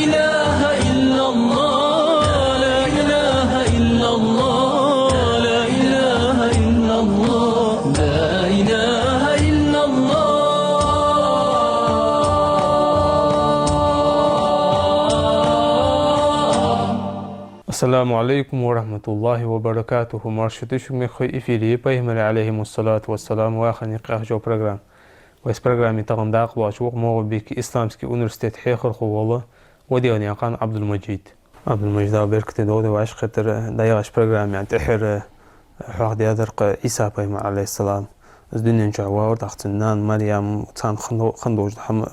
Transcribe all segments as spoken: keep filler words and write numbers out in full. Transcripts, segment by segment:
إله إلا الله، لا إله إلا الله، لا إله إلا الله، لا إله إلا الله. السلام عليكم ورحمة الله وبركاته. Марша дий шо, мехкахой, эфире я Пайхамара, عليه الصلاة والسلام, вахара юкъе йола программа. Вай программе тахан дакъа лоацаш ва МагӀалбике исламски университета хьехархо вола Ваделнаькъан Ӏабдул-Мажид. Ӏабдул-Мажид, Дала беркате долда вай кхетар. ДӀаяхача программе тӀехьара хьоахадаьдар-кх Ӏийса-пайхамар, عليه السلام. Из дунен чу вагӀар, тӀаккха цун нана Марьям, царна хинна, хинна долаш дола хӀама,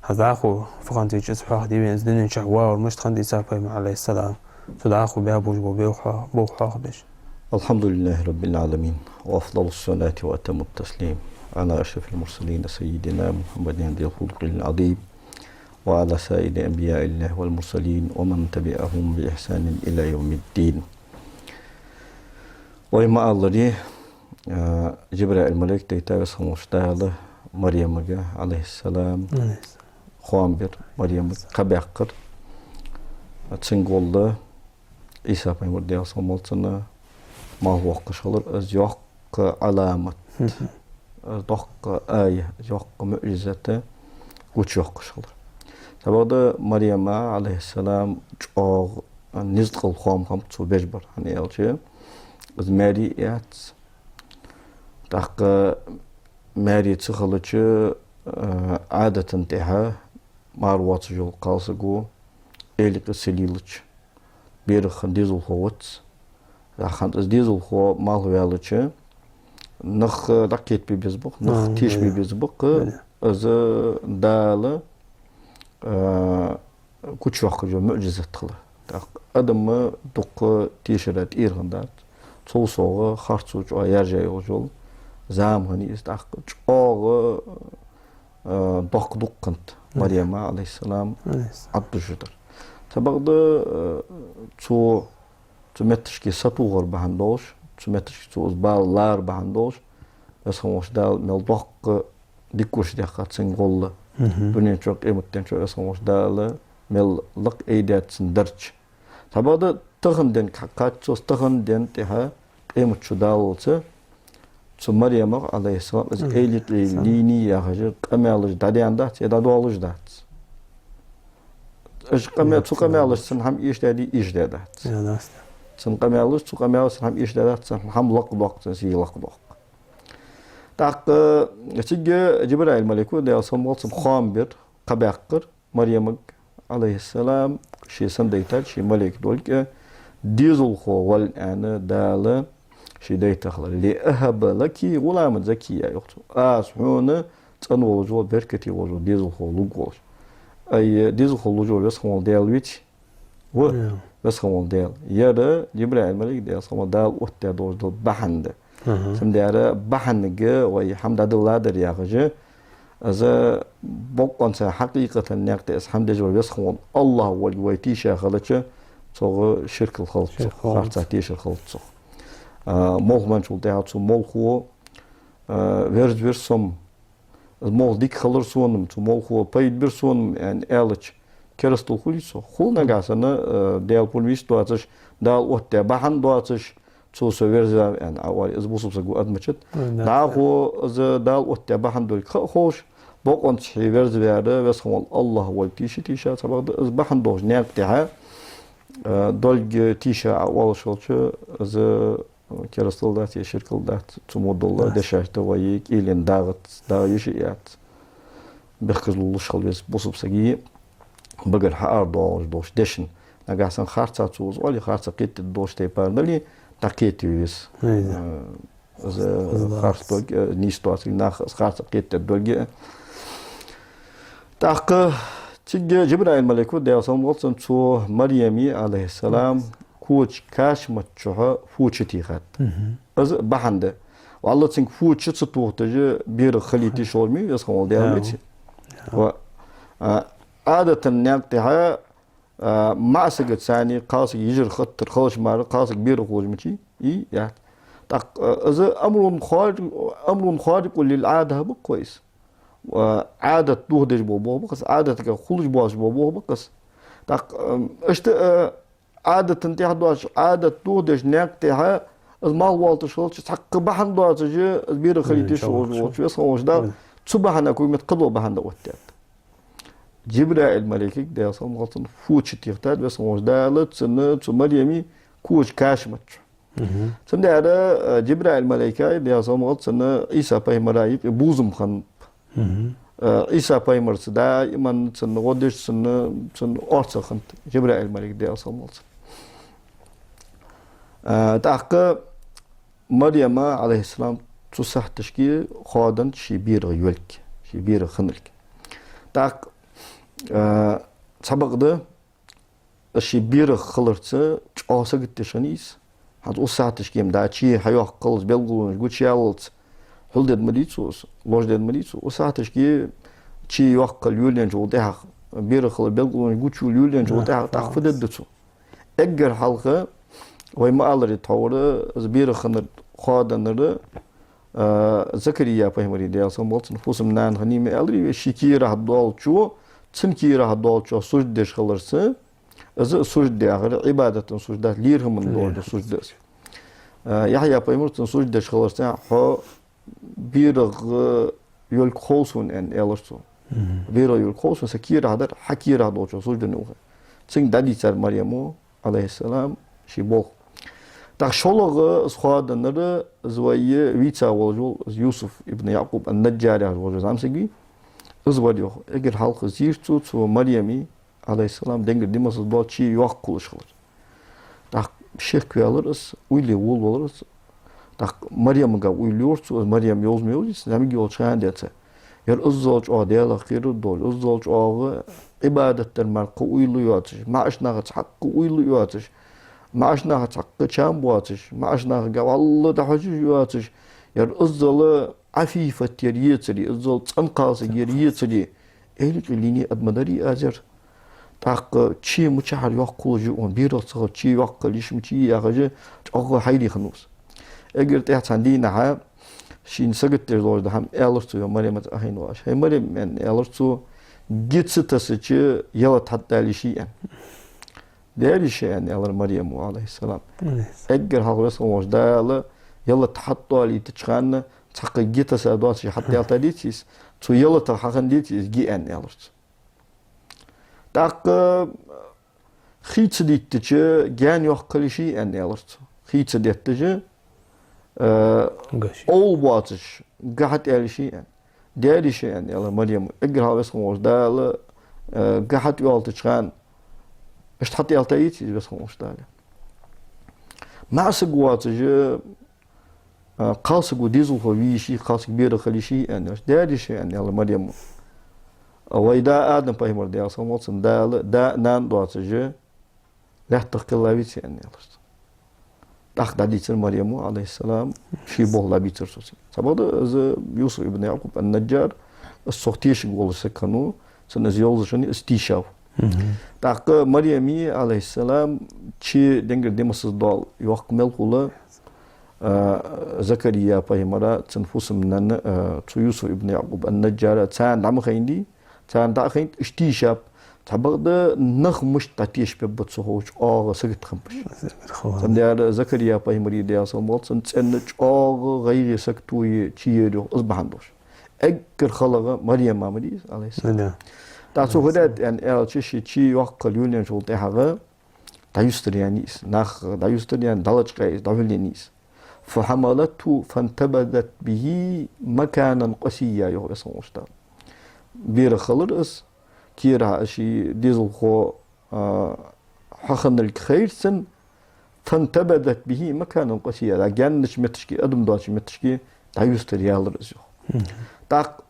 хьа дӀахо фу хиннад из хьоахаде вайна, из дунен чу вагӀар мишта хиннад Ӏийса-пайхамар, عليه السلام. Цу дӀахо баь болаш бола болх хьо-, болх хьоахадеш. الحمد لله رب العالمين، وأفضل الصلاة وأتم التسليم على أشرف المرسلين سيدنا محمد ذي الخلق العظيم، وعلى سائر الأنبياء الله والمرسلين ومن تبعهم بإحسان إلى يوم الدين. Вай ма аллара, а, Джабраил малейк дайта Веза хинна волча Дала Марьямага, عليه السلام, عليه السلام, хоам бир, Марьямага кхаъ баьккхар. Цунга гӀолла Ӏийса-пайхамар, Даьла салам хилда цунна, малхбоаккхаш хилар, из йоккха Ӏаламат, мгм, из доккха ая, из йоккха муӀжизат гучайоаккхаш хилар. Цхьабакъда Марьяма, عليه السلام, чӀоагӀа низкъала хоам хиннаб цо беш бар, хӀана аьлча из маьре яц. ТӀаккха маьре ца хилча, а, Ӏадата тӀехьа мар воацаш йола кхалсаго Ӏелий юкъе ца лелача, берах хинна дезалхо вац. ТӀаккха хӀанз из дезалхо малхваьлча, нах дӀакхетабе беза ба-кх, нах, а, тешабе, да, беза ба-кх, да, из Дала, а, гучайоаккхаш йола муӀжизат хилар. ТӀаккха адам дукха тешара тӀера хиннадац. Цул совгӀа харцо чӀоагӀа яьржа йолаш йола зама хиннай из, тӀаккха чӀоагӀа, а, доккха дукха хиннад, мгм, Марьяма, عليه السلام, عليه السلام, Ӏаддужадар. Цхьабакъда, а, цо цу метташка сатохар бахьан долаш, цу метташка цо из бала лар бахьан долаш, Веза хинна волча Дала мел доккха дикаш даьккхад цунга гӀолла. Мгм. Дунен чу, къематден чу Веза хинна волча Дала мел лакха айдаьд цун дарж. Цхьабакъда тахан денга хьакхаччалца, тахан ден тӀехьа къематди даллалца, цу Марьямах, عليه السلام, из, мгм, Ӏелий юкъе, сам, лийннай яхаш къамаьлаш дӀадаьнна дац, е дӀадоалаш дац. Уж къамаьл-, дац, цу къамаьлашца цун хӀама эшадаьдий, эшадаь дац. Е, дац. Цун къамаьлашца, цу къамаьлашца цун хӀама эшадаь дац, цун хӀама лакхдоаккх, цун сий лакхдоаккх. ТӀаккха цига Джабраил малейко, Даьла салам хилда цунна, хоам бир, кхаъ баьккхар Марьямага, عليه السلام, ше санна дайтад, ше малейк долга, дезалхо вале аьнна Дала ше дайта хилар. لأهب لك غلاما زكيا, йоах цо. Аз хьона цӀена волаш вола, беркате волаш вола дезалхо лургволаш. Ай, дезалхо луш вола Веза хинна вола Даьла веций? Ва, е, Веза хинна вола Даьла. Ер Джабраил малейк, Даьла салам хилда цунна, Дала оттадаь долаш дола бахьан да. Мгм. Цудухьа бахьанга вай хӀама дӀадилладар яхаш, из бокъонца хьакъикъата наькъа тӀа из хӀама деш вар Веза хинна вола АллахӀ волга вай тийша хилча, цох ширк хилац, ширк хилац, харцахьа тешар хилац цох. А, молха менначул тӀехьагӀа цу молхо, а, верзавир со-м, из молха дика хилар сона-м, цу молхо пайда бир сона-м, аьнна, аьлча, керастал хулий цох? Хул. Нагахьа санна, э, Даьла пурам йист доацаш, Дала оттадаь бахьан доацаш, цо со верзаваьв аьнна Ӏа оале, из бусалба саго адамачат. Ой, да. ДӀахо из Дала оттадаь бахьан долга ха а ховш, бокъонца хьо верзаваьр Веза хинна вола АллахӀ волга тийша-тийша, цхьабакъда из бахьан долча наькъа тӀехьа, э, долга тийша Ӏа оалаш хилча, из керастал дац, е ширкал дац, цу мо дола, дац, дешаш да вай, кӀийлен дагӀац, дагӀа йиш а яц. Бехказло луш хила веза бусалба сага багара хьаарадоалаш долча дешан. Нагахьа санна харцахьа цо из оале, харцахьа кхетаде долча тайпара дале, дӀакхетаве веза. Ай, да. Э, из, из, из харц долга, э, нийса доацилга нах, из харцахьа кхетаде долга. ТӀаккха цига Джабраил малейко, Даьла салам хилда цунна, цу Марьяме, عليه السلام, коча кашамата чухьа фу чутехад. Мгм. Из бахьан да. ВаллахӀи, цунга фу чу ца тохийташ берах хила йиш йолаш ма йий Веза хинна вола Даьла веций. Ва, а, Ӏадата наькъа тӀехьа, а, маӀа сагаца цхьана кхалсаг йижархӀоттар, хилча мара кхалсаг берах хулаш мичай, и яц. ТӀаккха, а, из أمر خارق، أمر خارق للعادة ба-кх вай из. А, Ӏадат дохадеш бола болх ба-кх из, Ӏадатагахьа хулаш боацаш бола болх ба-кх из. ТӀаккха, ам, иштта, а, Ӏадата тӀехьа доацаш, Ӏадат дохадеш наькъа тӀехьа, из малх валташ хилча, цхьаккха бахьан доацаш, из берах хилийта йиш йолаш волча Веза хинна волча Дала, цу бахьана куймет кхыдола бахьан да оттадаьд. Джибраил малайкага, Даьла салам хилда цунна, фу чу техад Веза хинна волча Дала, цунна, цу Марьяма коча кашамат чу. Цудухьа, э, Джибраил малайка, Даьла салам хилда цунна, Ӏийса пайхамара юкъе бувзам хиннаб. Э, Ӏийса пайхамарца даиман цунна гӀо деш, цунна, цунна орцагӀа хиннад Джибраил малайк, Даьла салам хилда цунна. Э, тӀаккха Марьяма, Ӏалайхиссалам, цу сахьаташка хоадаьд ший берах йолга, ший берах хинналга. ТӀаккха, э, цхьабакъда, ший берах хиларца чӀоагӀа саготдеш хиннай из. ХӀанз укх сахьаташка-м да, чу хьайоаккхалца, белгалонаш гучаяллалца хьулдергда ма дий цо из, лождергда ма дий цо. Укх сахьаташка чу йоаккхал йолаенначул тӀехьагӀа, берах хилар белгалонаш гучайолаенначул тӀехьагӀа тӀаккха фу дергда цо? Эггара хьалха, вай ма аллара тхьовра, из берах хиннар, хоадаьннар, а, Закария пайхамара, Даьла салам хилда цунна, фусам-нана хиннай ма аьларий вай, ший кийрахь долчо, цун кийрахь долчоа сужуд деш хиларца, из сужуд яхар, Ӏибадата сужуд дац, лерхӀама долча сужуд да из. А, Яхья пайхамара цунна сужуд деш хиларца, хьо берах, э, йолга хов сона, аьнна, аьлар цо. Берах йолга хов сона, са кийрахь дар, хьа кийрахь долчоа сужуд дергда хьона. Цунга дӀадийцар Марьяма, Ӏалайхиссалам, ший болх. ТӀаккха шоллагӀа из хоадаьннар, из вай вийца волаш вола, из Юсуф ибн Якъуб ан-Наджжар яхаш вола зӀамсаг вий, из вар йоах. Эггара хьалха зийрт цо, цу Марьяма, Ӏалайхиссалам, денгара димасаза доал чу йоаккхаш хилар. ТӀаккха шекваьлар из, уйле волавелар из. ТӀаккха Марьямага уйла йора цо, из Марьям йовза ма йовзий, зӀамига йолча хана денз. Ер иззал чӀоагӀа Даьлах кхерар долаш, иззал чӀоагӀа Ӏибадат дар мара кхы уйла йоацаш, маӀача нахаца цхьаккха уйла йоацаш, маӀача нахаца цхьаккха чам боацаш, маӀача нахага вӀалла дӀахьожаш йоацаш, ер иззал Ӏафифат яр ецаре, иззал цӀена кхалсаг яр ецаре, эйла къилийна адам дарий аз ер? ТӀаккха чу мичахьара йоаккхалуш я он, берах ца хилча чу йоаккхал йиш мичай яхаш, чӀоагӀа хьайра хиннав из. Эггара тӀехьа цхьан дийнахьа, шийна саготдеш долаш дола хӀама аьлар цо, йоах, Марьямаца Ӏохайна воацаш. ХӀай Марьям, аьнна, аьлар цо, ги ца тасача ялат хьатӀадала йиш йий, аьнна. Дала йиш я, аьнна, аьлар Марьяма, Ӏалайхиссалам. Эггара хьалха Веза хинна волча Дала ялат хьатӀадоалийтача хана цхьаккха ги таса доацаш хьатӀадаьлар деций из, цу ялатах хьахиннад деций из ги, аьнна, аьлар цо. ТӀаккха хий ца диттача гаьна йоаккхал йиш йий, аьнна, аьлар цо. Хий ца детташ, э, овла боацаш, га хьатӀаяла йиш йий, аьнна. Дала йиш я, аьнна, аьлар Марьяма. Эггара хьалха Веза хинна волча Дала, э, га хьатӀайоалийтача хана, иштта хьатӀаяьлар деций из Веза хинна волча Дала? МаӀа саг воацаш, а, кхалсаго дезалхо ве йиш йий, кхалсаг берах хила йиш йий, аьнна, аьлча, Дала йиш я, аьнна, аьлар Марьяма. А, вай да Адам пайхамар, Даьла салам хилда цунна, Дала да а нана а доацаш лаьттах кхелла веций, аьнна, аьлар цо. ТӀаккха дӀадийцар Марьяма, Ӏалайхиссалам, ший болх дӀабийцар цо цунга. Цхьабакъда из Юсуф ибн Якъуб ан-Наджжар, из цох тешаш вола саг хиннав, цунна из йовзаш хиннай, из тийшав. ТӀаккха Марьяма, Ӏалайхиссалам, чу денгара димасаза доал йоаккха мел хул, а, Закария пайхамара, цун фусам-нанна, а, цу Юсуф ибн Якъуб ан-Наджжара, царна дӀа ма хайнадий, царна дӀа а хайнад, уж тийшаб. Цхьабакъда нах мишта дӀатешабергба ца ховча, чӀоагӀа сагот хиннаб уж. Цудухьа Закария пайхамара, Даьла салам хилда цунна, цӀенна чӀоагӀа гӀайгӀеи саготеи чуяьр йоах, из бахьан долаш. Эггара халагӀа Марьяма ма дий из, Ӏалайхиссалам. ТӀаккха цо фу даьд, аьнна, аьлча, ше чу йоаккхал йолаенначул тӀехьагӀа дӀаюстаръяьннай из. Нах дӀаюстаръяьнна, дӀалачкъаяь из, дӀахьулъяьннай из. فحملته فانتبذت به مكانا قصيا, йоах Веза хинна волча Дала. Берах хилар из, кийрахь ший дезалхо, а, хьахинналга хайра цунна, فانتبذت به مكانا قصيا, гаьннача метташка, адам доацача метташка дӀаюстаръяьлар из, йоах. ТӀаккха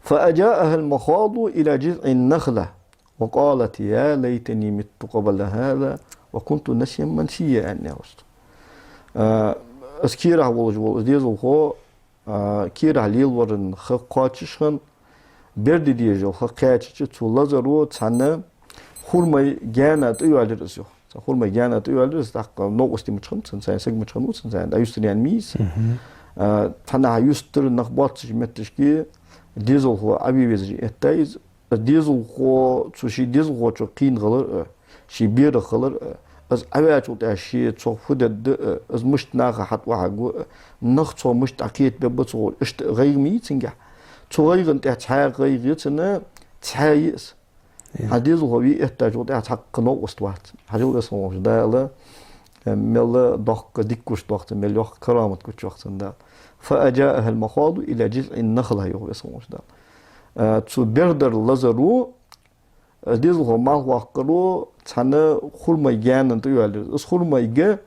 فأجاءها المخاض إلى جذع النخلة وقالت يا ليتني مت قبل هذا وكنت نسيا منسيا, аьнна, аьлар цо. А, из кийрахь волаш вола из дезалхо, а, кийрахь лелавара ха кхоачаш хинна, берда дезаш йола ха кхаьчача, цу лазаро цхьан хурмай гаьна тӀайоалаяьр из, йоах. Цхьан хурмай гаьна тӀайоалаяьр из, тӀаккха новкъост мича хиннаб цун, цхьан саг мича хиннав цун, цхьан дӀаюстаръяьнна ма йий из. А, цхьаннахьа юстара нах боацача метташка дезалхо Ӏове везаш эттай из, Дезалхо, цу ший дезалхочох кхийна хилар а, ший берах хилар а, из Ӏаваьчул тӀехьагӀа ше цох фу дергда а, из мишта наха хьатӀавахьаргва а, нах цох мишта дӀакхетабергба цо, иштта гӀайгӀа ма йий цунгахь. Цу гӀайгӀан тӀехьа цхьа гӀайгӀа я цунна, цхьа я из. Хьа дезалхо ве эттачул тӀехьагӀа цхьаккха новкъост вац. Хьажал, Веза хинна волча Дала, э, мел доккха дика гуш доахк цунна, мел йоккха карамат гучайоах цунна Дала. «فأجاءها المخاض إلى جذع النخلة», йоах Веза хинна волча Дала. Э, цу бердара лазаро, э, дезалхо малхваккхаро цхьан хурмай гаьна тӀа йоалаяьр. Из хурмай га,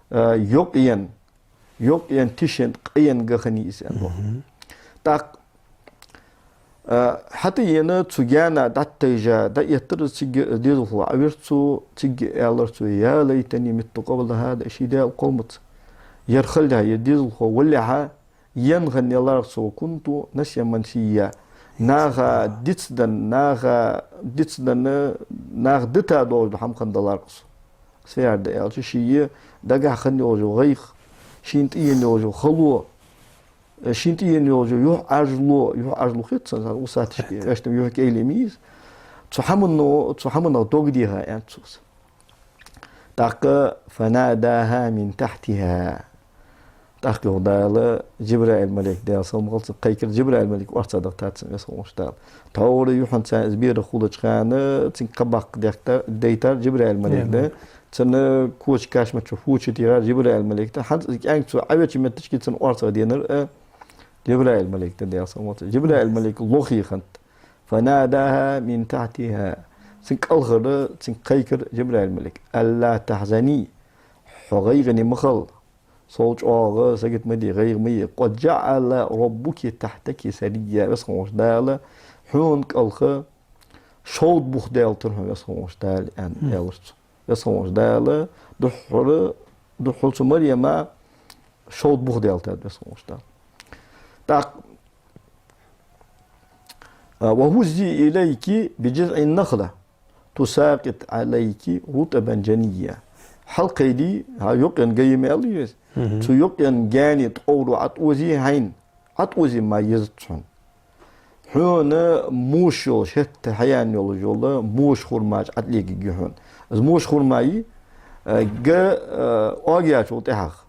э, йокъаенна, йокъаенна тишен къаенна га хиннай из, аьнна. ТӀаккха, а, хьатӀаена цу гаьна дӀатӀатайжа, дӀаэттар из цига, дезалхо Ӏовир цо, цига аьлар цо: «يا ليتني مت قبل هذا», ший Даьла кхолламца. Ер хилалехьа, ер дезалхо валалехьа, ен хинна яларах со, «وكنت نسيا منسيا». Наха дицденна, наха дицденна, наха дита доагӀаш дола хӀама хинна даларах со. Сферда аьлча, ший дагахь хинна йола гӀайгӀа, шийна тӀаена йола хало, шийна тӀаена йола юхь Ӏаржло, юхь Ӏаржло хет цунна, усаташка, вешта юхь кӀайли ма йий из. Цу хӀамано, цу хӀаманах дог дийхад, аьннад цо. ТӀаккха: «فناداها من تحتها». ТӀаккха, йоах Дала, Жибраил малейк, Даьла салам хилда цунна, кхайкар, Жибраил малейк орцагӀа дахийтад цунна, Веза хинна волча Дала. Тхьовра юххьанца из берах хулача хана цунга кхаъ баккха дехта-, дайтар Жибраил малейк да. Цунна коча-кашамашта фу чу тӀера Жибраил малейк да. ХӀанз из кӀаьнк цо Ӏовеча метташка цунна орцагӀа денар а Жибраил малейк да, Даьла салам хилда цунна. Жибраил малейк лохе хиннад. «فناداها من تحتها». Цунга кӀалхара, цунга кхайкар Жибраил малейк: «ألا تحزني». Хьо гӀайгӀане ма хила. Сов чӀоагӀа сагота ма де, гӀайгӀа ма е. «قد جعل ربك تحتك سريا». Веза хинна волча Дала хьона кӀалха шовда бух даьлар хьона, Веза хинна волча Дала, аьнна, аьлар цо. Веза хинна волча Дала духхьал, духхьал цу Марьяма шовда бух даьлар, Веза хинна волча Дала. ТӀаккха, а, «وهزي إليك بجذع النخلة تساقط عليك رطبا جنيا». Хьалкхайде, хьа йокъаенна га я ма аьлар вай. Цу йокъаенна гаьна тӀовра Ӏоозае хьайна. Ӏоозае ма езац хьона. Хьона моша йолаш, хӀетта хьаяьнна йолаш йола моша хурма Ӏотлегийт хьона. Из моша хурма, э, га, э, оагаяьчул тӀехьагӀа,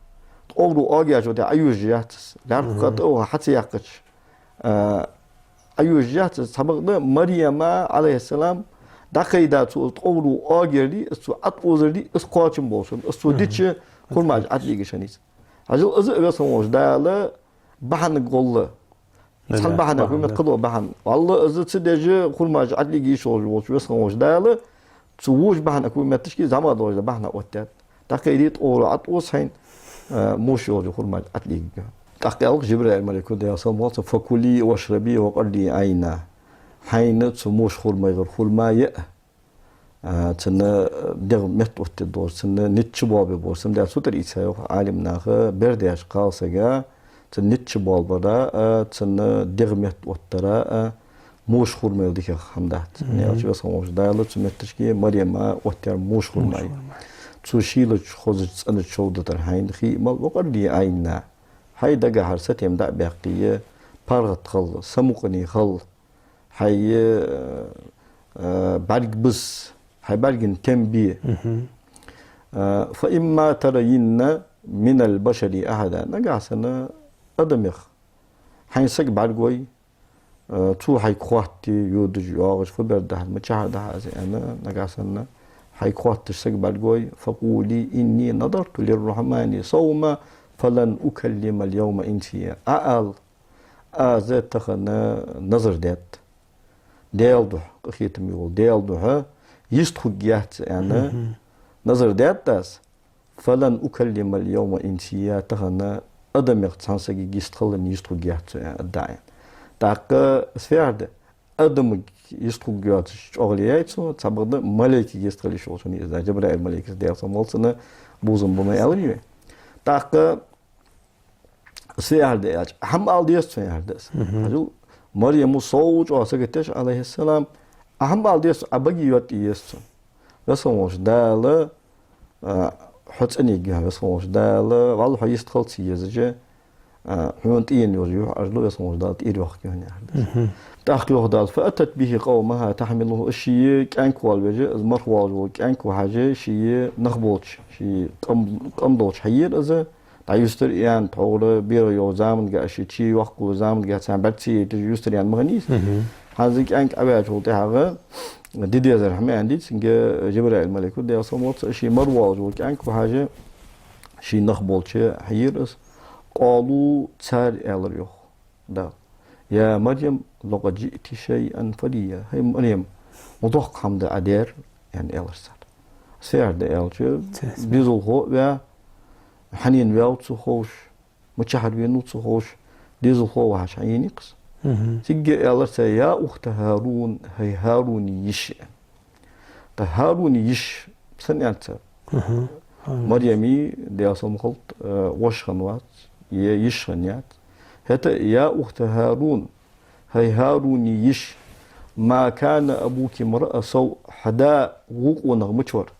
тӀовра оагаяьчул тӀехьагӀа Ӏоюжаш яц из. ЛаьрххӀа тӀа хьа ца яьккхача, э, Ӏоюжаш яц из. Цхьабакъда Марьяма, Ӏалайхиссалам, дӀакхайда цо из тӀовра оагаяре, из цо Ӏоозаре, из кхоачам болаш хиннад, из цо дича хурмаш Ӏотлегаш хиннай из. Хьажал, из а Веза хинна волча Дала бахьанга гӀолла. Цхьан бахьанах ва, мет кхыдола бахьан. ВаллахӀи, из ца деш хурмаш Ӏотлега йиш йолаш волча Веза хинна волча Дала цу воча бахьанах ва, метташка зӀамига долаш да бахьан оттадаьд. ТӀаккха кхайде тӀовра Ӏооза хьайна, э, моша йолаш йола хурмаш Ӏотлега. ТӀаккха аьлар Жибраил малейко, Даьла салам хилда цунна: «فكلي واشربي وقري عينا». Хьайна цу моша хурмайгара хурма е а, а, цунна дегӀ меттаоттадергдолаш, цунна низ чубоалабергболаш, цунна даьр сутара ийца, йоах Ӏалимнаха, бердаш кхалсага, цунна низ чубоалабара а, цунна дегӀ меттаоттадара а, моша хурмал дикагӀа хӀама дац. Мгм. Аьлча, Веза хинна волча Дала цу метташка Марьяма оттаяьр моша хурма я. Моша хурма. Цо шийлача, хозача, цӀенача шовда тӀара хьайна хий мала, «وقري عينا». Хьай дагахьара сатем дӀа а баьккхе, паргӀата хила, самукъане хила. Хьай, э, э, бӀарг биза, хьай бӀарган тем бе. Мгм. Э, «فإما ترين من البشر أحدا». Нагахьа санна адамех хьайна саг бӀаргагой, э, цо хьайга хоатте, йодаш, йоагӀаш, фу бер да хьа, мичахьара да хьа из аьнна, нагахьа санна хьайга хоатташ саг бӀаргагой, «فقولي إني نذرت للرحمن صوما فلن أكلم اليوم إنسيا». Ӏа ала: «Аз тахан назар даьд Даьла духьа, къахетаме вола Даьла духьа йистхургьяц», аьнна, мгм, назар даьд аз. «فلن أكلم اليوم إنسيا», тахан адамех цхьан сагага йистхилале йистхургьяц со, аьнна, аргда Ӏа. ТӀаккха из фу яхар да? Адамага йистхургйоацаш чӀоагӀа ле яьй цо, цхьабакъда малейкага йистхила йиш йолаш хиннай из, Жабраил малейкаца, Даьла салам хилда цунна, бувзам ба ма аьлар вай. ТӀаккха из фу яхар да аьлча, хӀама ала деза цунна яхар да из. Мгм. Хьажал, Марьяма сов чӀоагӀа сагота деш, Ӏалайхиссалам, хӀама ала деза цунна, Ӏа баге йоатӀае еза цунна. Веза хинна волча Дала, а, хьо цӀенъергья, Веза хинна волча Дала, валлахӀи, хьо йистхила ца езаш, а, хьона тӀаена йола юхь-Ӏаржло Веза хинна волча Дала тӀера йоаккх, йоах, яхар да из. Мгм. ТӀаккха, йоах Дала, فأتت به قومها تحمله, ший кӀаьнк вала вежа, из марха воалаш вола кӀаьнк вахьаш, ший нах болча, ший къам, къам долча хьаера из, дӀаюстар аьнна, тхьовра берах йоагӀача заманга, ший чу йоаккхача заманга царна бӀарга ца яйташ юстар аьнна ма хиннай из. Мгм. ХӀанз из кӀаьнк Ӏаваьчул тӀехьагӀа, ди дезар хӀама аьнна дийцар цунга Жабраил малайко, Даьла салам хилда цунна, ший марха воалаш вола кӀаьнк вахьаш, ший нах болча хьаера из. قالوا, цар аьлар, йоах Дала: يا مريم لقد جئت شيئا فريا. ХӀай Марем, ма доккха хӀама да Ӏа даьр, аьнна, аьлар цар. Из фу яхар да аьлча, дезалхо а ваь, хьанна ваьв ца ховш, мичахьара венав ца ховш, дезалхо вахьаш хьаенай-кх из. Мгм. Цигга аьлар цар: يا أخت هارون, хӀай ХӀарун йиша, аьнна. ТӀаккха ХӀарун йиша сенна аьннад цар? Мгм. Марема, Даьла салам хилда, э, воша хиннавац, е йиша хиннаяц. ХӀаьта: يا أخت هارون, хӀай ХӀарун йиша, ما كان أبوك امرأ سوء, хьа да вокх къонах мича вар.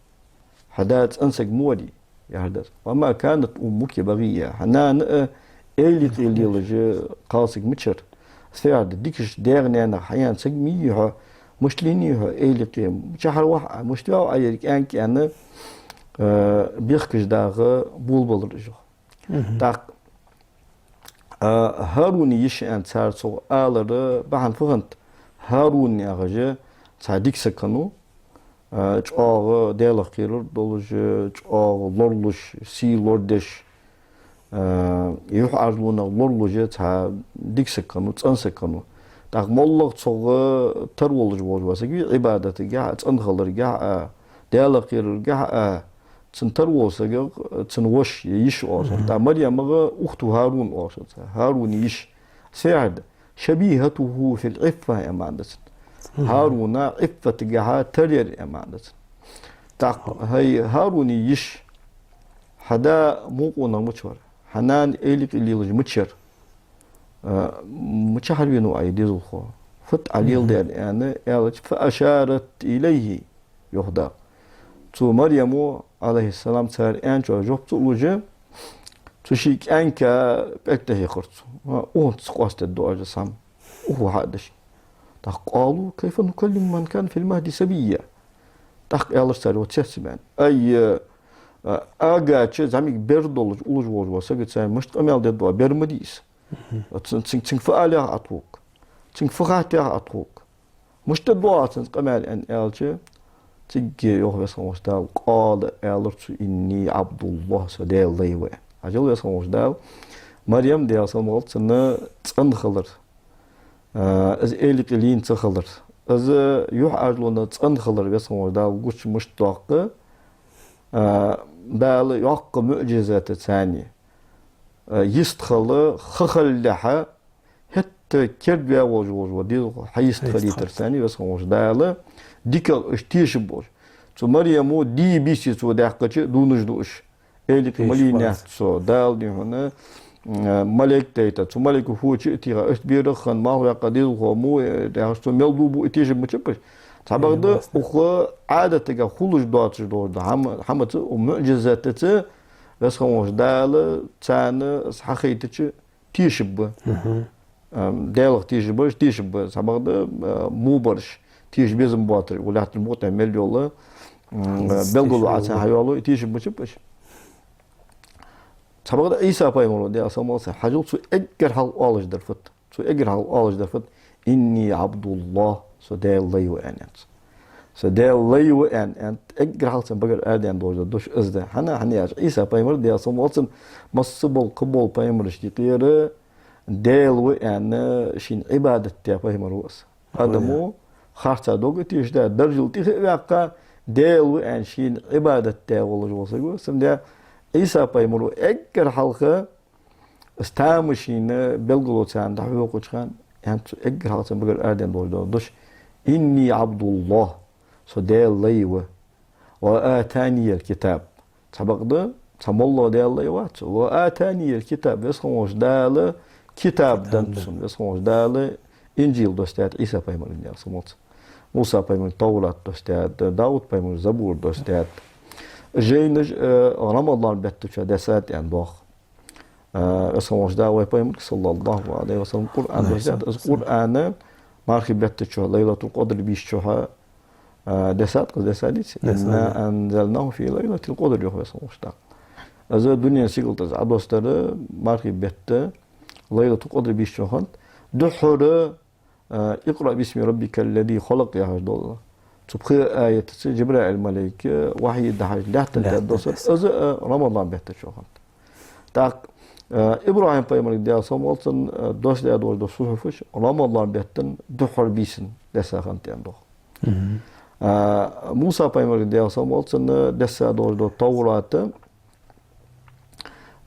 Хьа да цӀена саг ма варий, яхар да из. وما كانت أمك بغيا, хьа нана а эвла юкъе лелаш кхалсаг мича яр. Из фу яхар да, дикача даь-наьнах хьаяьнна саг ма йий хьо, мишта лийннай хьо эвла юкъе, мичахьара вахь Ӏа, мишта ваьв Ӏа ер кӀаьнк, аьнна, э, бехкаш дагӀа болабелар уж, йоах. Мгм. ТӀаккха А, ХӀарун йиша аьнна цар цох алар бахьан фу хиннад? ХӀарун яхаш цхьа дика саг хиннав, а, чӀоагӀа Даьлах кхерар долаш, чӀоагӀа лоралуш, сий лорадеш, а, юхь-Ӏаржлонах лоралуш цхьа дика саг хиннав, цӀена саг хиннав. ТӀаккха моллагӀа цох тара волаш вола саг вий, Ӏибадатагахьа а, цӀена хиларгахьа а, Даьлах кхераргахьа а, цунна тара вола саг, цун воша, е йиша оал шоана. Мгм. ТӀаккха Марьямага أخت هارون оал шоана, ХӀарун йиша. Из фу яхар да? شبيهته في العفة, аьнна маӀан да цун. Мгм. ХӀарун Ӏиффатагахьа тара яр, аьнна маӀан да цун. ТӀаккха, хӀай ХӀарун йиша, хьа да вокх къонах мича вар, хьа нана эвла юкъе лелаш мича яр, а, мичахьара венав Ӏа, е дезалхо, фуд Ӏа леладаьр, аьнна, аьлча, فأشارت إليه, йоах Дала. Цу Марьямо, Ӏалайхиссалам, цар аьнначоа жоп ца луш, цу ший кӀаьнка пӀелг тӀахьийхар цо. А, укхунца къоастадергда оаш из хӀама, укхо хьадеш. ТӀаккха قالوا كيف نكلم من كان في المهد صبيا. ТӀаккха аьлар цар, йоах, цецбаьнна: ай, а, агач зӀамига бер долаш уллаш волаш вола сагаца мишта къамаьл дергда оаш, бер ма дий из. Мгм. Цун-, цун-, цунга фу алех Ӏа тхога? Цунга фу хаьттех Ӏа тхога? Мишта дергда оаш цунца къамаьл, аьнна аьлча, цигга йоах Веза хинна волча Дала: قال, аьлар цо: إني عبد الله, со Даьла лай ва, аьнна. Хьажал, Веза хинна волча Дала, Марьям, Даьла салам хилда цунна, цӀена хилар, а, из эвла юкъе лийна ца хилар, из юхь-Ӏаржлонах цӀена хилар Веза хинна волча Дала гуча мишта доаккх, а, Дала йоккха муӀжизатаца, а, йистхила ха хилалехьа, хӀаьта керда ваь волаш вола дезалхо хьайистхилийтар царна Веза хинна волча Дала, дикагӀа уж тешаргболаш. Цу Марьямо дийя бийса цо даьккхача дувнаш да уж. Эвла юкъе ма лийннаяц со, Дала, дий хьона, м, малейк дайта. Цу малейко фу чу а тийха, иштта берах хинна, малх ваьккха дезалхо мо, э, яхаш, цо мел дув буъ, тешаргбац уж. Цхьабакъда укх Ӏадатагахьа хулаш доацаш дола хӀама-, хӀамаца, укх муӀжизатаца Веза хинна волча Дала царна из хьахайтача, тешаргба. Мгм. Ам, Даьлах тешаргбараш тешаргба. Цхьабакъда, а, во бараш, теша безам боацараш, укх лаьттара букъа тӀа мел йола, м, белгало Ӏа царна хьайоалаю, тешаргбац уж. Цхьабакъда Ӏийса пайхамаро, Даьла салам хилда цунна, хьажал, цо эггара хьалха оалаш дар фуд? Цо эггара хьалха оалаш дар фуд? إني عبد الله, со Даьла лай ва, аьнна, аьннад цо. Со Даьла лай ва, аьнна, аьнна, эггара хьалха цун багара арадаьнна долаш дола дош из да. ХӀана, хӀана аьлча Ӏийса пайхамар, Даьла салам хилда цунна, масса бола, кхыбола пайхамарашта юкъера Даьла ва аьнна шийна Ӏибадат даь пайхамар ва из. Адамо харцахьа дог а тешадаь, даржал тӀехьа а ваьккха, Даьла ва аьнна шийна Ӏибадат даь волаш вола саг ва из. Цудухьа Ӏийса пайхамаро эггара хьалха из тамашийна белгало царна дӀахьокхача хана, аьннад цо эггара хьалха цун багара арадаьнна долаш дола дош: إني عبد الله, со Даьла лай ва, وآتاني الكتاب. Цхьабакъда цхьа моллагӀа Даьла лай вац, وآتاني الكتاب, Веза хинна волча Дала китаб деннад сона, Веза хинна волча Дала Инжил доссадаьд Ӏийса пайхамарга, Даьла салам хилда цунна. Муса пайхамарга Таврат доссадаьд, Дауд пайхамарга Забур доссадаьд. Жайнаш, э, Рамадан бетта чу дессад аьнна доагӀа. А, Веза хинна волча Дала вай Пайхамарга, саллаллахӀу Ӏалайхи ва саллам, Къуръан доссадаьд. Из Къуръан мархий бетта чухь, Лайлатул-Къадр бийсан чухь, а, доссадаьд, къа доссадеций? «إنا أنزلناه في ليلة القدر», йоах Веза хинна волча Дала. Из дунен сигалца Ӏодоссадар мархий бетта, Лайлатул-Къадр бийсан чухь хиннад. Духхьал а, «اقرأ باسم ربك الذي خلق» яхаш дола. Цу пхе аятаца Джабраил малейк вахьи дахьаш лаьттан тӀа доссар, из а Рамадан бетта чухь хиннад. ТӀаккха, а, ИбрахӀим пайхамарга, Даьла салам хилда цунна, а, доссадаь дола сухьуфаш Рамадан бетта духхьара бийсан доссаь хиннад аьнна доагӀа. А, Муса пайхамарга, Даьла салам хилда цунна, доссаь дола Товрат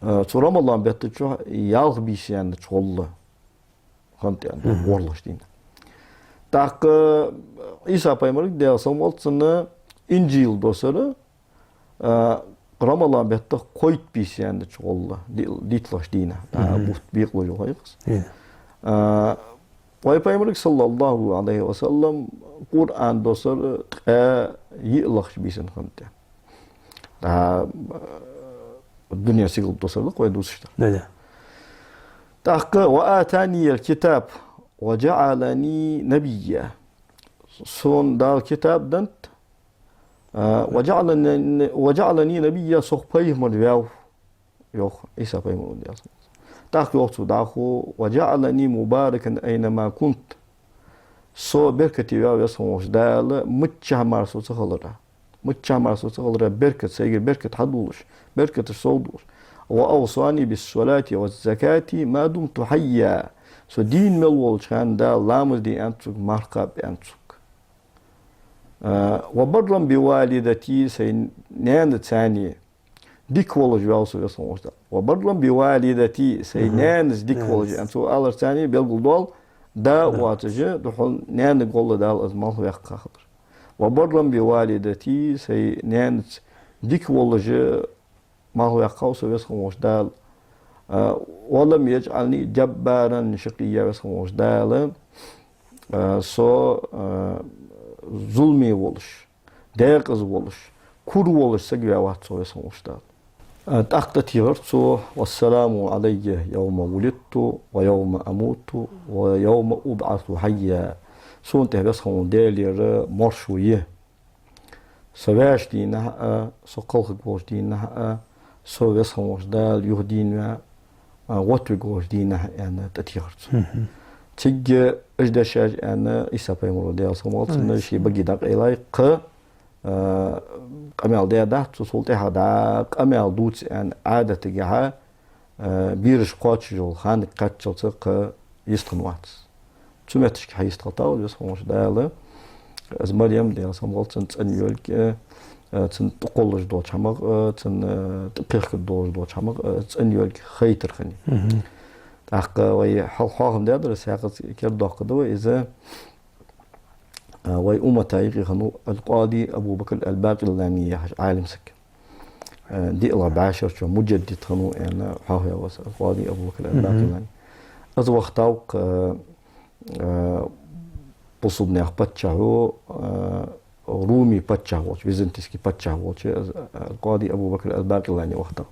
а, цу Рамадан бетта чухь ялх бийса яьннача гӀолла хиннад аьнна, гӀорлаш дийна. ТӀаккха Ӏийса пайхамарга, Даьла салам хилда цунна, Инжил доссар, а, Рамадан бетта кхойтта бийса яьннача гӀолла, ди-, дийтталагӀча дийнахьа, а, бутт бекъалуш йола хьекъас. А, вай Пайхамарга, саллаллахӀу Ӏалайхи ва саллам, Къуръан доссар ткъаь йиълагӀча бийсан хиннад аьнна. А, дунен сигалца доссар да-кх вай дувцаш дар. Да, да. ТӀаккха: «وآتاني الكتاب وجعلني نبيا». Сона Дала китаб деннад, а, «وجعلني، وجعلني نبيا», со пайхамар ваьв, йоах Ӏийса пайхамара, Даьла салам хилда цунна. ТӀаккха йоах цо дӀахо: «وجعلني مباركا أينما كنت». Со беркате ваьв Веза хинна волча Дала, миччахьа мара со ца хилара. Миччахьа мара со ца хилара беркат, сайгара беркат хьадувлаш, беркаташ совдувлаш. «وأوصاني بالصلاة والزكاة ما دمت حيا». Со дийна мел волча хана Дала ламаз де аьннад сога, марха кхаба аьннад сога. А, «وبرا بوالدتي», сай наьнаца цхьана дика волаш ваьв со Веза хинна волча Дала. «وبرا بوالدتي», сай наьнаца дика волаш, аьнна цо аларца цхьана белгалдоал да воацаш, духхьал наьнага гӀолла Дала из малхбаьккха хилар. «وبرا بوالدتي», сай наьнаца дика волаш малхбаьккхав со Веза хинна волча Дала. А, «ولم يجعلني جبارا شقيا», Веза хинна волча Дала, а, со, а, зуламе волаш, декъаза волаш, кура волаш саг ваь вац со Веза хинна волча Дала. А, тӀаккха тӀатехар цо: «والسلام علي يوم ولدت ويوم أموت ويوم أبعث حيا». Сона тӀа Веза хинна волча Даьлагара маршо я. Со ваьча дийнахьа а, со кхалхаргволча дийнахьа а, со Веза хинна волча Дала юха дийна ваь, а, гӀоттавергволча дийнахьа а, аьнна, тӀатехар цо. Цига уж дешаш, аьнна, Ӏийса пайхамара, Даьла салам хилда цунна, ший баге дӀакъайлай, кхы, а, къамаьл даь дац цо, цул тӀехьагӀа дӀа къамаьл дувца, аьнна, Ӏадатагахьа, а, бераш кхоачаш йола ханага кхаччалца кхы йистхинна вац. Цу метташка хьайистхилтав из Веза хинна волча Дала. Из Марем, Даьла салам хилда цунна, цӀена йолга, а, цунна тӀакхоллаш долча хӀамах, а, цунна, а, тӀакхехкаргдолаш долча хӀамах, а, цӀена йолга хайтар хиннай. ТӀаккха вай хьалха хьоахам даьдар, сакъаца кердадоаккхаргда вай из, а, вай уммата юкъе хиннав Аль-Къади Абу Бакр Аль-Бакъиллани яхаш Ӏалим саг. Э, диълагӀа бӀаьшерчоа муджаддид хиннав аьнна, хьоахаваьв из Аль-Къади Абу Бакр Аль-Бакъиллани. Из вахийтав-кх, э, э, бусалба наьха паччахьо, э, Руми паччахь волча, византийский паччахь волча, из, э, Аль-Къади Абу Бакр Аль-Бакъиллани вахийтав.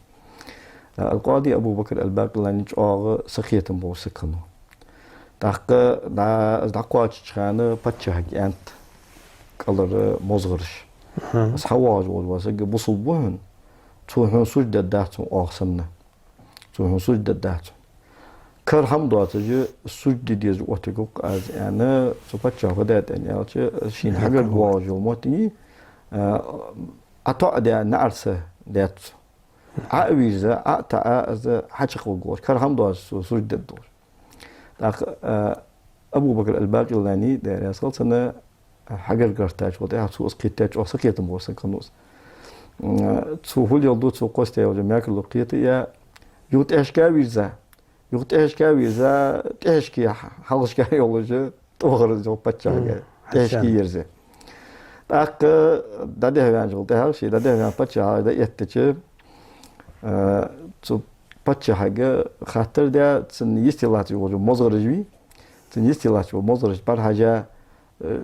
Э, Аль-Къади Абу Бакр Аль-Бакъиллани чӀоагӀа сакхетам болаш саг хиннав. ТӀаккха дӀа-, из дӀакхоачача хана паччахьага аьннад кӀалхара мозгӀараш: «Из хьавоагӀаш вола саг бусалба ва хьона, цо хьона сужда дергдац хьона оаха санна. Цо хьона сужда дергдац хьона. Кара хӀама доацаш сужда де дезаш оттавергва-кх аз», — аьнна, цу паччахьо фу даьд аьнна аьлча, шийна хьагарга воагӀаш йола моттиг, а, Ӏа тоӀадаь наӀарса даьд цо. Ӏа а вийрза, Ӏа а таӀа, из хьачакхваргволаш, кара хӀама доацаш цо сужда дергдолаш. ТӀаккха, а, Абу Бакр Аль-Бакъиллани, Даьла раьза хилва цунна, хьагарга гӀертачул тӀехьагӀа цо из кхетадаьд, чӀоагӀа сакхетам болаш саг хиннав из. М, цо фу леладу, цо кхоссаяь йолча мекарло кхета а яь, юха тӀехьашка а вийрза, юха тӀехьашка а вийрза, тӀехьашка, хьалхашка йолаш, тӀавахар из йоах паччахьага, тӀехьашка а ерза. ТӀаккха дӀадехьаваьнначул тӀехьагӀа, ше дӀадехьаваьнна паччахьага дӀаэттача, а, цу паччахьага хаттар даь, цунна йисте латташ йола мозгӀараш вий, цунна йисте латташ йола мозгӀараш бӀарахьежа, э,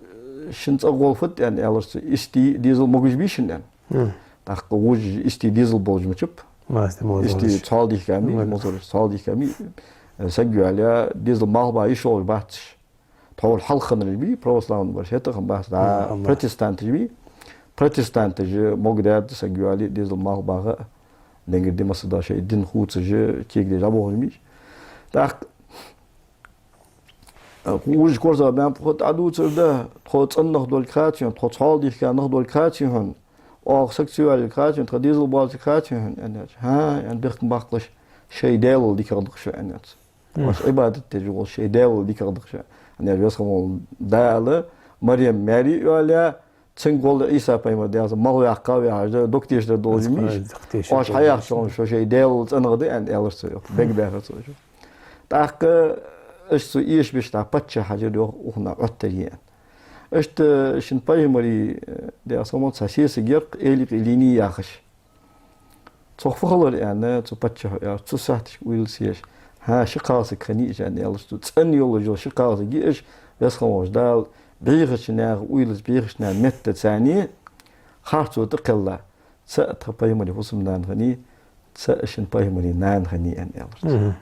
шун цӀагӀа гӀолла фуд аьнна аьлар цо, истий, дезал могаш бий шун аьнна. ТӀаккха вож истий, дезал болаш мичаб, Масса мо Ишти зонаш. Цхьал дийхками, Мгм. мусораш цхьал дийхками, саг йоалаяь, дезал малх баха йиш йолаш бац уж. Тхьовра хьалха хиннараш бий, православни бараш, хӀаьта а хиннабац, да, Мгм, хӀама. Протестанташ бий. Протестанташ могадаьд саг йоалае, дезал малх баха, денгара ди масса да шоай дин хувцаш, кегадеш дӀабохаш миш. ТӀаккха Вужа корзагӀа баьнна пхуд Ӏодувцар да, тхо цӀена нах долга хаций хьона, тхо цхьал дийхка нах долга хаций хьона, оаха саг ца йоаллилга хаций хьона, тха дезал боаллилга хаций хьона, аьнна яц. ХӀа, аьнна, бехк ма баккхалаш, шоай даьлал дикагӀа да-кх шо, аьнна яц. Мгм. Оаш Ӏибадат деш вола шоай даьлал дикагӀа да-кх шо, аьнна яц. Веза хинна вола Дала Марем маьре а йоалаяь, цунга гӀолла Ӏийса пайхамар, Даьла салам, малх ваьккхав яхаш, дог тешаш дар долаш миш. Дог тешаш Оаш долаш хьаяхача миш. Хана шо шоай даьлал цӀенагӀа да, аьнна, аьлар цо, йоах. Бега баьхар цо, йоах. ТӀаккха иштта цо эшабеш тӀаккха паччахь хьажар, йоах, укханна Ӏоттар е, аьнна. Иштта шун пайхамара, Даьла салам хилда цунна, цхьа сесаг яр-кх Эликъи Лини яхаш. Цох фу хилар, аьнна, цу паччахьо аьлар, цу сахьташка уйлац еш. ХӀа, ши кхалсаг хиннай уж, аьнна, аьлар цо. ЦӀена йолаш йола ши кхалсаг я уж, Веза хинна волча Дала бӀехача наьха уйлаца, бӀехача наьха меттаца царна харцо тӀакхелла. Цаӏ тха пайхамара фусам-нана хиннай, цаӏ шун пайхамара нана хиннай, аьнна, аьлар цо. Мгм.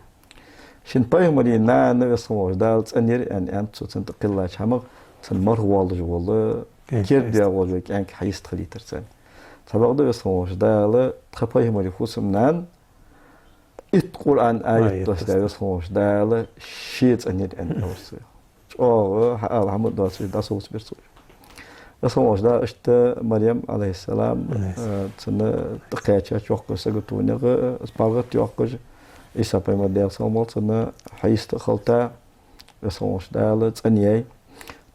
Шун пайхамара нана Веза хинна волча Дала цӀенъяр, аьнна, аьннад цо, цунна тӀакхеллача хӀамах, цун марха воаллаш вола, Кӏаьнк керда хьайста. Воаллаш вола кӀаьнк хьайста хилийтар цунна. Цхьабакъда Веза хинна волча Дала тха пайхамара фусам-нана итт Къуръан аят Аят доссадаь доссадаь. Веза хинна волча Дала ше цӀенъяр, аьнна, аьлар цо. ЧӀоагӀа хьаала хӀама доацаш дӀасовцабир цо. Веза хинна волча Дала иштта Марем, Ӏалайхиссалам, Ӏалайхиссалам. Э, цунна тӀакхаьчача йоккхача саготонегӀа, э, паргӀата йоаккхаш, Ӏийса пайхамар, Даьла салам хилда цунна, хьайста хилийта, Веза хинна волча Дала цӀенъяьй.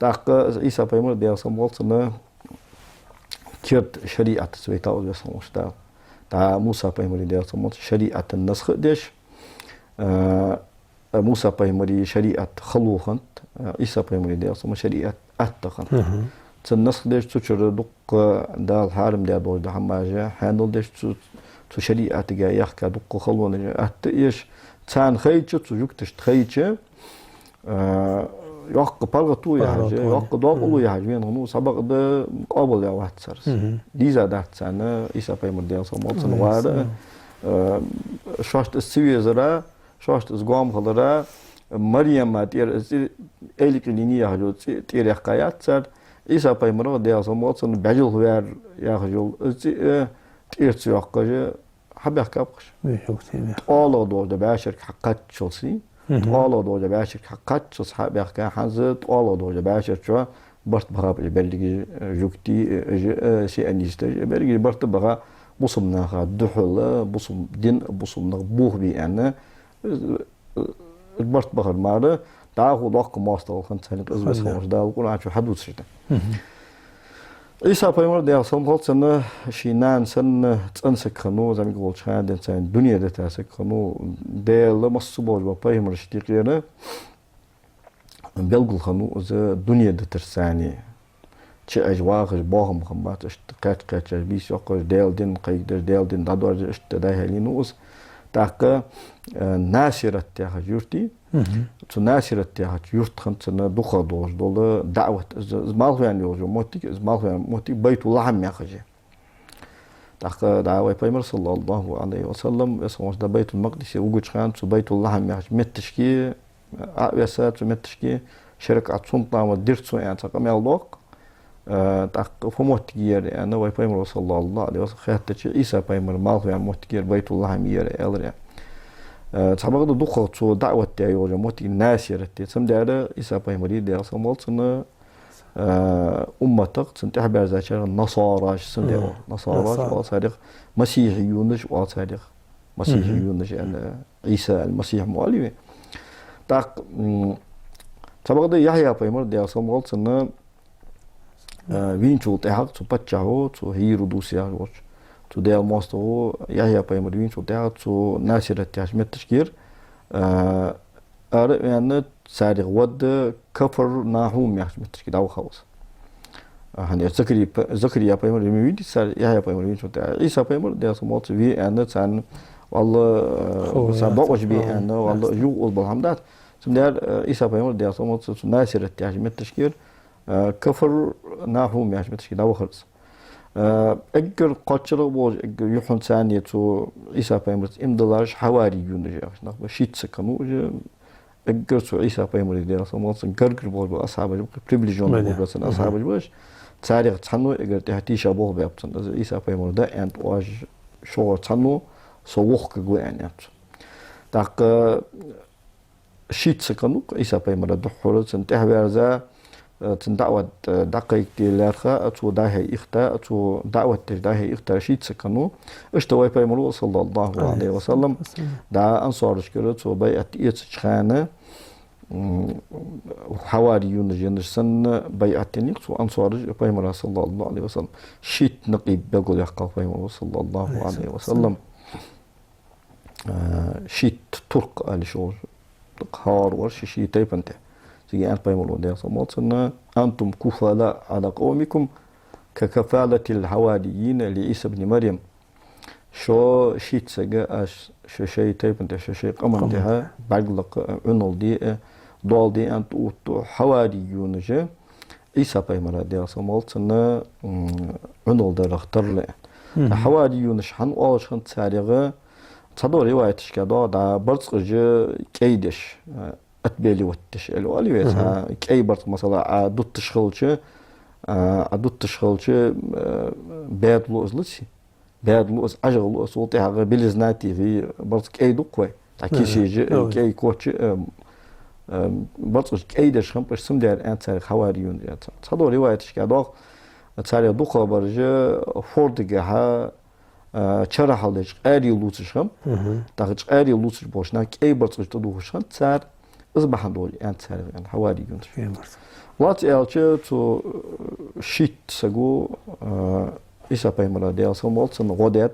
ТӀаккха Ӏийса пайхамар, Даьла салам хилда цунна, керда шариӀатаца вайтав из Веза хинна волча Дала. ДӀа Муса пайхамара, Даьла салам хилда цунна, шариӀата насх а деш, э, Муса пайхамара шариӀат хало хиннад, Ӏийса пайхамара, Даьла салам хилда цунна, шариӀат атта хиннад. Мгм. Цун насх деш, цу чура дуккха Дала хьарам даь долаш дола хӀамаш хьаьнал деш, цу, цу шариӀатага яхка дуккха халонаш атта а еш, царна хайча, цу жугташта хайча, э, йоккха паргӀато яхаш, паргӀато, йоккха доакъало, мгм, яхаш вена хиннав, цхьабакъда къоабалъяь вац цар из. Мгм. Дийзадац царна Ӏийса пайхамар, Даьла салам хилда цунна, вар, Ӏалайхиссалам, э, шоашта из ца везара, шоашта из гоама хилара, Марема тӀера из цӀи, Эликъи Лини яхача цӀи тӀера яьккха яц цар, Ӏийса пайхамарах, Даьла салам хилда цунна, бӀаьжалхаваьр яхаш йола из цӀи, э, тӀера ца йоаккхаш, хьабаьхкаб-кх уж. ТӀоалагӀа долаш дола бӀаьшерг хьакхаччалца, мгм, тӀоалагӀа долаш дола бӀаьшерг хьакхаччалца хьабаьхка, хӀанз тӀоалагӀа долаш дола бӀаьшер чу барт бахаб уж берригаш, э, жугтий, э, уж, э, сионисташ, э, берригаш барт баха, бусалба наха духьала, бусалба дин, бусалба нах бохабе аьнна, э, э, барт бахар мара, дӀахо доккха моастагӀал хиннад царна, из Веза хинна волча Дала Къуръан чу хьадувцаш да. Мгм. Ӏийса пайхамар, Даьла салам хилда цунна, ший нана санна цӀена саг хиннав, зӀамига волча хана денз царна дуне дита саг хиннав, Даьла массаболча пайхамарашта юкъера белгала хиннав из дуне дитарца царна. ЧуӀаш, вахаш, боахам хиннабац, иштта кхаьча-кхаьчача бийса йоаккхаш, Даьла дин кхайкадеш, Даьла дин дӀадоаржадеш, иштта дӀа-хьа лийнав из. ТӀаккха, э, Насират яхача юрта, мгм, цу Насират яхача юрта хиннад цун дукхагӀа долаш дола даӀват. Из, из малхваьнна йолаш йола моттиг, из малхваьнна моттиг Байтул-Лахьм яхаш я. ТӀаккха дӀа вай пайхамар, саллаллахӀу Ӏалайхи ва саллам, Веза хинна волча Дала Байтул-Макъдисе вугача хана цу Байтул-Лахьм яхача метташка Ӏо а веса, цу метташка ши ракаӀат суннат ламаз дир цо, аьнна, цхьа къамаьл доаккх. Э, тӀаккха фу моттиг я ер, аьнна, вай пайхамара, саллаллахӀу Ӏалайхи ва саллам, хаьттача, Ӏийса пайхамара малхваьнна моттиг я ер, Байтул-Лахьм я ер, аьлар. Э, цхьабакъда дукхагӀа цо даӀват даь йолаш йола моттиг Насират я. Цудухьа Ӏийса пайхамара, Даьла салам хилда цунна, э, умматах, цунна тӀехьабаьззачарех насараш цунна, мгм, оал. Насараш, насара, оал царех, масихьиюнаш оал царех. Масихьиюнаш, мгм, аьнна, Ӏийса аль-Масихь ма оалий вай. ТӀаккха, м, цхьабакъда Яхья пайхамар, Даьла салам хилда цунна, э, вийначул тӀехьагӀа цу паччахьо, цу Хьирудус яхаш волча, цу Даьла моастагӀо Яхья пайхамар вийначул тӀехьагӀа цу Насират яхача метташкара, э, ара а ваьнна, царех вадда Кафар-Нахьум яхача метташка дӀавахав из. А, хӀана аьлча Закария п-, Закария пайхамар ма вийна цар, Яхья пайхамар вийначул тӀехьагӀа. Ӏийса пайхамар, Даьла салам хилда цунна, ве аьнна царна, валла, э, хов, царна яц, бокъонца бе, яц, аьнна, валла, яц, юха озабалар хӀама дац. Цудухьа, э, Ӏийса пайхамар, Даьла салам хилда цунна, цу Насират яхача метташкара, э, Кафар-Нахьум яхача метташка дӀавахар из. Э, эггара кхоачарагӀа болаш, эггара юххьанца царна цу Ӏийса пайхамарца иман диллараш хьаварий юнаш яхаш нах ба, шийтта саг хиннав уж. Эггара цу Ӏийса пайхамара, Даьла салам хилда цунна, гаргара болаш ба асхьабаш ба, приближённый болаш ба цун асхьабаш ба уж. Царех цхьанне эггара тӀехьа тийшаболх баьб цунна. Из Ӏийса пайхамара да аьннад, оаш шугара цхьанне со воккхаргва аьннад цо. ТӀаккха шийтта саг хиннав-кх Ӏийса пайхамара духхьал, цунна тӀехьаваьрза, э, цун даӀват, э, дӀакхайкаде лаьрхӀа, а цо дӀа-хьа ихта, а цо даӀват деш дӀа-хьа ихта шийтта саг хиннав. Иштта вай пайхамара, саллаллахӀу Ӏалайхи ва саллам, дӀа ансарашкара цо байӀат эцача хана, м, хьаварий юнаш еннача санна байӀат еннай-кх цо ансараш пайхамара, саллаллахӀу Ӏалайхи ва саллам. Шийтта накъиб белгалъяьккхав пайхамара, саллаллахӀу Ӏалайхи ва саллам. Э, шийтта туркъ ала йиш йолаш, хӀара вар ший-ший тайпан тӀа. Цига аьннад пайхамара, Даьла салам хилда цунна: «أنتم كفلاء على قومكم ككفالة الحواريين لعيسى ابن مريم». Шо шийтта саг, аш шоай-шоай тайпан тӀа, шоай-шоай къаман тӀа бӀарг лакха, Ӏунал де, доал де аьнна тӀаоттаду хьаварий юнаш Ӏийса пайхамара, Даьла салам хилда цунна, м, Ӏунал дарах тара. Хьаварий юнаш хӀана оалаш хиннад царех? Цхьадола риваяташка доагӀа, дӀа барзкъаш кӀай деш, э, отбеливать деш аьле оал вай цхьа, кӀай барзкъа, масала, Ӏа дутташ хилча, э, Ӏа дутташ хилча, э, баьда лу из, лаций? Баьда лу из, Ӏажагӏа лу из, цул тӀехьагӀа белизна тийха, барзкъа кӀай ду-кх вай. Цхьа кишеш, э, кӀай, коча, э, э, барзкъаш кӀай деш хиннаб уж, цудухьа аьннад царех хьаварий юнаш аьнна. Цхьадола риваяташка доагӀа, царех дукхагӀбараш фордагахьа, э, чара хьалдеш къаьри лувцаш хиннаб. ТӀаккха къаьри лувцаш болча наха кӀай барзкъаш тӀадувхаш хиннад цар, из бахьан долаш аьннад царех аьнна хьаварий юнаш. Лоацца аьлча, цу, э, шийтта саго, э, Ӏийса пайхамара, Даьла салам хилда цунна, гӀо даьд.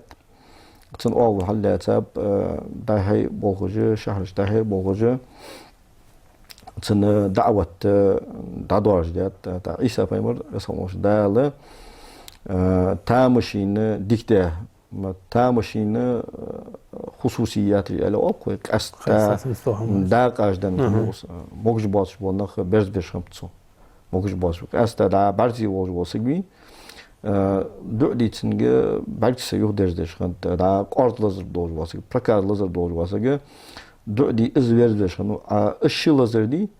Цун оагӀув хьаллаьцаб, э, дӀа-хьа болхаш, шахьарашка дӀа-хьа болхаш, цун даӀват, э, дӀадоаржадаьд. ТӀаккха Ӏийса пайхамар, веза хинна волча Дала, э, тамашийна дика даь, ма тамашийна, э, хусусияташ аьле оал-кх вай, къаьстта дакъаш денна хиннав из, э, могаш боацаш бола нах берзабеш хиннаб цо. Могаш боацаш. Къаьстта дӀа бӀарзе волаш вола саг вий, э, дуӀа де цунга бӀаргса юхадерзадеш хиннад, дӀа къоарза лазар долаш вола саг, проказа лазар долаш вола саг, дуӀа де из верзабеш хиннав. А из ши лазар дий,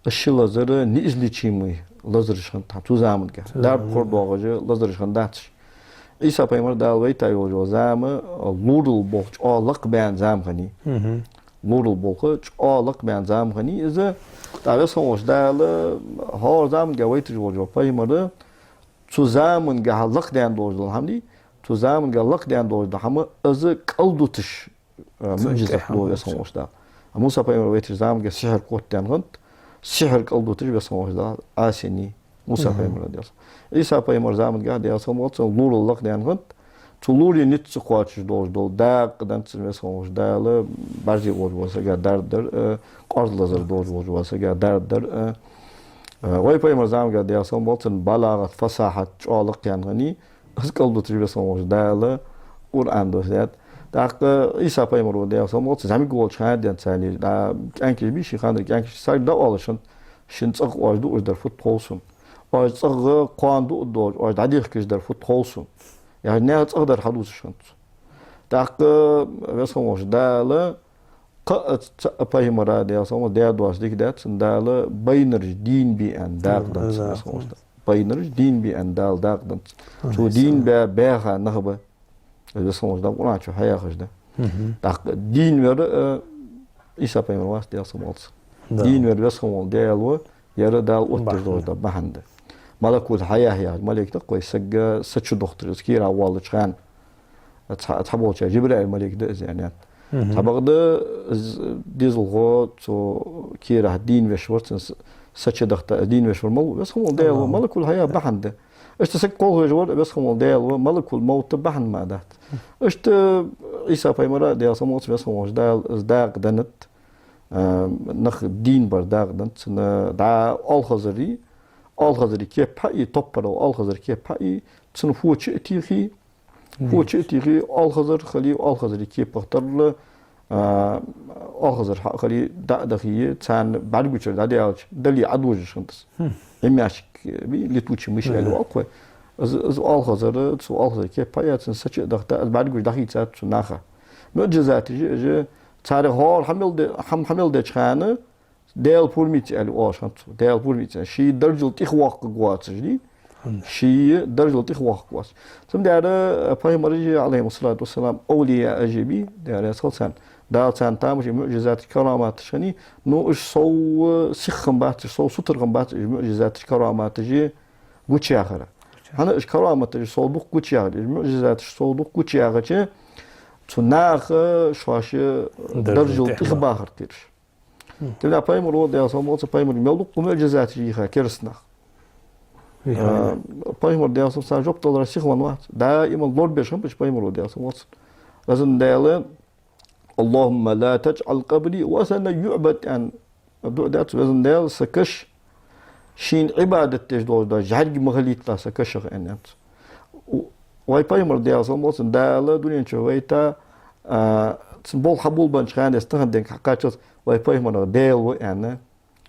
из ши лазар неизлечимый лазараш хиннад цу заманга. Дарба кора доагӀаш лазараш хиннадац уж. Ӏийса пайхамар Дала вайта йолаш йола зама лорал болх чӀоагӀа лакхбаьнна зама хиннай. Лорал болх чӀоагӀа лакхбаьнна зама хиннай из. ТӀаккха веза хинна волча Дала хӀара заманга вайташ волаш вола пайхамар, цу замангахьа лакхдаьнна долаш дола хӀама дий, цу замангахьа лакхдаьнна долаш дола хӀама из кӀалдуташ, э, муӀжизат ду веза хинна волча Дала. А Муса пайхамар вайтача заманга сихьр котдаьнна хиннад, сихьр кӀалдуташ веза хинна волча Дала Ӏасийнай Муса пайхамара, Даьла салам хилда цунна. Ӏийса пайхамара замангахьа, Даьла салам хилда цунна, лорал лакхдаьнна хиннад, цу лорий низ ца кхоачаш долаш дола дакъа деннад цунна веза хинна волча Дала, бӀарзе волаш вола сага дарба дар, э, къоарза лазар долаш волаш вола сага дарба дар, э. Э, вай пайхамара замангахьа, Даьла салам хилда цунна, балагӀат, фасахьат чӀоагӀа лакхдаьнна хиннай, из кӀалдуташ веза хинна волча Дала Къуръан доссадаьд. ТӀаккха Ӏийса пайхамар ва, Даьла салам хилда цунна, зӀамига волча хана денз царна, дӀа кӀаьнкаш бий, ший ханара кӀаьнкаш, царга дӀаоалаш хиннад, шун цӀагӀа оаш дуаш дар фуд хов сона. Оаш цӀагӀа кхоана дуаш долаш, оаш дӀадехкаш дар фуд хов сона. Яхаш, наьха цӀагӀа дар хьадувцаш хиннад цо. ТӀаккха веза хинна волча Дала кхы а цу пайхамара, Даьла салам хилда цунна, даь доацаш дика даьд цунна Дала, байнараш дийна бе аьнна дакъа деннад цунна веза хинна волча Дала. Байнараш дийна бе аьнна Дала дакъа деннад цунна. Цо дийна баь баьха нах ба. Веза хинна волча Дала Къуръан чу хьаяхаш да. ТӀаккха дийна вар, э, Ӏийса пайхамар вац, Даьла салам хилда цунна. Дийна вар веза хинна вола Даьла ва, ер Дала оттадеш долаш дола бахьан да. Малакул хьаят яхаш малейк да-кх вай, саг са чу дохийташ, из кийрахь воаллача хана. Цхьа-, цхьаболчар Жибраил малейк да из аьннад. Цхьабакъда из дезалхо цу кийрахь дийна веш вар, цун с-, са чу дахийта дийна веш вар малав? Веза хинна вола Даьла ва, малакул хьаят бахьан да. Иштта саг кхалхавеш вар, веза хинна вола Даьла ва, малакул мовта бахьан ма дац. Иштта Ӏийса пайхамара, Даьла салам хилда цунна, веза хинна волча Дала из дакъа деннад, а, нах дийна бар дакъа деннад цунна, дӀа оалхазарий, оалхазарий кеп хьаий, топпара оалхазарий кеп хьаий, цунна фо чу а техий, фо чу а техий, оалхазар хилий, оалхазарий кепах тарлу, а, оалхазар хьа а хилий, дӀа а дахий, царна бӀаргагучар дӀадаьлча, далий Ӏодожаш хиннад из. Ӏиммаьшка, э, бий, летучие мыши аьле оал-кх вай. Из, из оалхазар, цу оалхазара кеп хьаяь, цун са чу а дахийтад, из бӀаргагуш дӀахийцад цу наха. МуӀжизаташ я уж, царех хӀара хӀама мел де-, хӀама, хӀама мел деча хана, Даьла пурамаца аьле оалаш хиннад цо. Даьла пурамаца. Ший даржал тӀехвоаккхаргвоацаш, дий? ХӀана? Ший даржал тӀехвоаккхаргвоацаш. Цудухьа, э, пайхамараш, Ӏалайхимуссалату вассалам, овлияаш я, бий, Даьла раьза хилва царна. Дала царна тамаш, муӀжизаташ, караматаш хиннай, но уж сов, э, сиха хиннабац, сов сутара хиннабац, уж муӀжизаташ, караматаш гучаяхар. ХӀана, уж караматаш сов дукха гучаяхача, уж муӀжизаташ сов дукха гучаяхача, цу наха шоаш, э, даржал тӀехбахар тӀера уж. Тем не менее, пайхамара, Даьла салам хилда цунна, пайхамара мел дукха муӀжизаташ йийхай кераста наха. Э, пайхамар, Даьла салам хилда цунна, жоп далара сиха венна вац. Даим лорабеш хиннаб уж пайхамара, Даьла салам хилда цунна. Из Даьла: «اللهم لا تجعل قبري وثنا يعبد», аьнна, дуӀа даьд цо: «Веза Даьла, са каш шийна Ӏибадат деш долаш дола жӀарг ма хилийталахь са кашах», аьнна, аьннад цо. У-, вай пайхамар, Даьла салам хилда цунна, Дала дунен чу вайта, а, цун болх хьаболабеннача хана, из тахан денга хьакхаччалца, вай пайхамарах Даьла ва аьнна,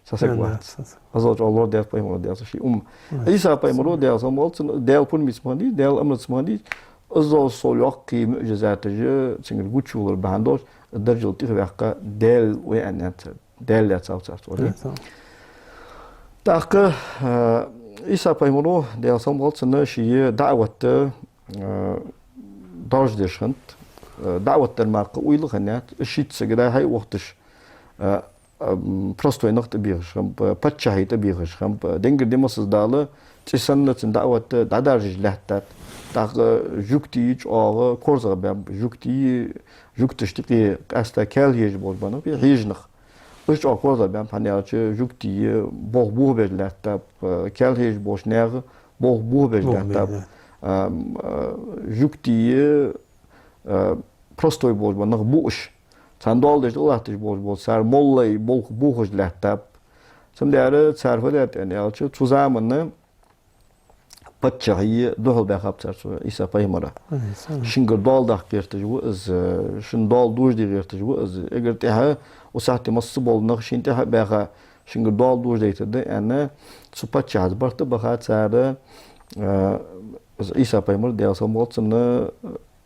цхьа саг вац. Из долча лорадаьд пайхамара, Даьла салам хилда цунна, ший умма. Ӏийса пайхамара, Даьла салам хилда цунна, Даьла пурамаца ма хиннадий, Даьла амраца ма хиннадий, из долча сов йоккхий муӀжизаташ цунгара гучайолар бахьан долаш, даржал тӀехваьккха, Даьла ва аьнна, аьннад цар. Даьла лаьцав цар цо, дий? ТӀаккха, э, Ӏийса пайхамара, Даьла салам хилда цунна, ший даӀват, э, даржадеш хиннад, э, даӀват дар мара кхы уйла хиннаяц, уж шийтта саг дӀа-хьа ухаш, э, ам, простой нах тӀабехаш хиннаб, паччахьий тӀабехаш хиннаб, денгара ди массаза Дала цӀи санна цун даӀват дӀадаржадеш лаьттад. ТӀаккха жугтий чӀоагӀа корзагӀбаьб, жугтий, жугташта юкъе къаьстта каьлхаеш болаш бола нах, хьежа нах. Уж чӀоагӀа корзагӀбаьб, хӀана аьлча жугтий болх бохабеш лаьттаб, каьлхаеш болча наьха болх бохабеш лаьттаб. Ам, а, жугтий, а, простой болаш бола нах ба уж. Царна доал деш тӀалатташ болаш бола, цар моллай болх бохаш лаьттаб. Цудухьа цар фу даьд аьнна аьлча, цу заман паччахьий духьал баьхаб цар цу Ӏийса пайхамара. Шунгара доал даккха гӀерташ ва из, шун доал дожаде гӀерташ ва из. Эггара тӀехьа, укх сахьате масса бола нах шийна тӀехьа а баьха, шунгара доал дожадайтаргда аьнна, цу паччахьаца барт а баха цар, а, из Ӏийса пайхамар, Даьла салам хилда цунна,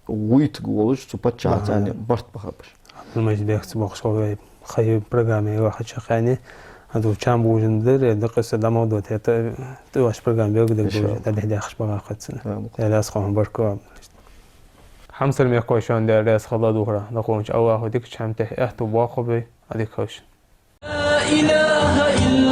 гӀойтаргволаш цу паччахьаца барт бахаб уж. Ӏабдул-Мажид, бехк ца боаккхаш, вай ха йола программе вахача хана, хӀанз чам божан дар, е дакъа са дамал дот, хӀаьта тӀехьарча программе белгалдергда, иншаллахӀ, дӀадехьа дехаш багӀа кхоаччалца. Даьла раьза хилва хьона, баркал. Хьамсара мехкахой, шоана Даьла раьза хилда духьал, дӀакхоачаш АллахӀа дикача хӀаман тӀехьа аьттув боаккхалба вай, Ӏадика хийла шун.